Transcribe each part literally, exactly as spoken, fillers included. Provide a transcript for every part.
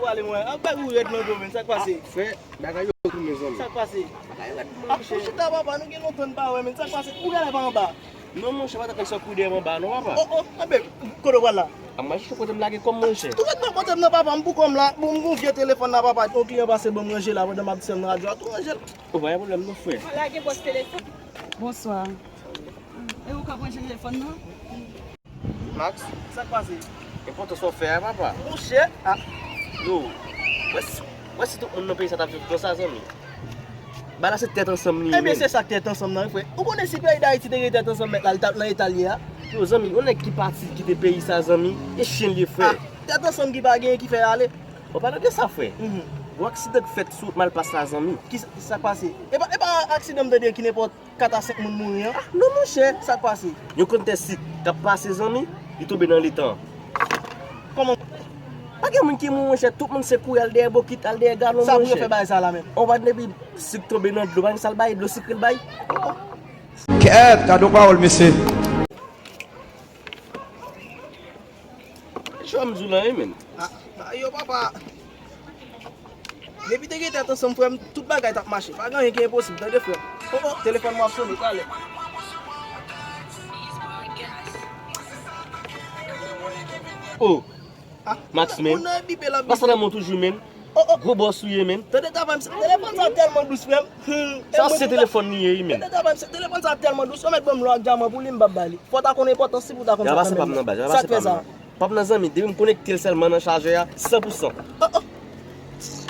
Pale mwen, ap bay ou rèd nan do, men, sa k pase? Frè, bagay yo tou, mezanmi. Sa k pase? Bagay yo rèd, ap monchè. Chita, papa, nou gen lontan n pa wè, men, sa k pase? Ou gade pa anba? Non, monchè, pa t ap nèg sa kouri dèyè m anba, non, papa. Oh, oh, anben, kote w pral la? A, m al chèche kote m lage kò m, monchè. Tou rèd nan kote m nan, papa, m pou kò m la, bon, m gon vye telefòn la, papa, yon kliyan pase ban m ranje la, pandan m ap desann radyo a, tou ranje l. O, pa gen pwoblèm, non, frè. Mwen lage bòs telefòn. Bonswa. E ou k ap ranje telefòn nan? Max, sa k pase? Enpòtan sa w fè a, papa. Monchè, a. Yo, wè si, wè si tout moun nan peyi sa t ap viv konsa, zanmi. Bagay la se tèt ansanm li ye, men. Ebyen, se sa k tèt ansanm nan, wi, frè. Ou konnen si peyi Dayiti te gen tèt ansanm, mèt la, li t ap nan eta l ye a? Yo, zanmi, yon nèg ki pati, kite peyi sa, zanmi, e chen l ye, frè. A, tèt ansanm ki pa genyen ki fè y ale. An palan de sa, frè, mhm, gon aksidan k fèt sou wout Malpas la, zanmi. Ki sa, sa k pase? E pa, e pa aksidan m tande ki nenpòt kat a senk moun mouri an? Ah, non, monchè. Sa k pase? Yon kontè sik k ap pase, zanmi, li tonbe nan letan an. Kòman? Pa gen moun ki mouri, monchè. Tout moun se kouri al dèyè bokit, al dèyè galon, monchè. Sa pou yo fè bagay sa la menm? On pa depi sik tonbe nan dlo, pa gen sa l bay, dlo sikre l bay. Kèt, gade yon pawòl, mesye. Chwa m di w la, wi, men. Ah, ba yo, papa. Depi te gen tèt ansanm, frè m, tout bagay t ap mache. Pa gen anyen ki enposib, tande, frè m. Oh, oh, telefòn mwen ap sone, talè. Oh, ah, Max, men. Moun nan ap bipe, l ap bipe. Pase nan men w toujou, men. Oh, oh. Gwo bòs ou ye, men. Tande travay m, telefòn sa tèlman dous, frè m. Hmm. Sa se telefòn li ye, wi, men. Tande travay m, telefòn sa tèlman dous, yo mèt ban m lò ak dyaman pou li, m p ap ba li. Fò w ta konn enpòtans li pou w ta konn sa k ap fèt. Pa m nan, baz, pa m nan. Sa k fè sa? Pa m nan, zanmi, depi m konekte l sèlman nan chajè a, san pou san. Oh, oh.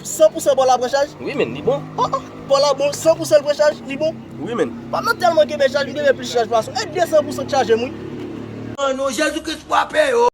San pou san pòl la pran chaj? Wi, men, li bon. Oh, oh. Pòl la bon, san pou san l pran chaj, li bon? Wi, men. Pa m nan tèlman kenbe chaj, m kenbe plis chaj pase w. E de san pou san k chaje m, wi. Oh non, Jezi Kris frape yo.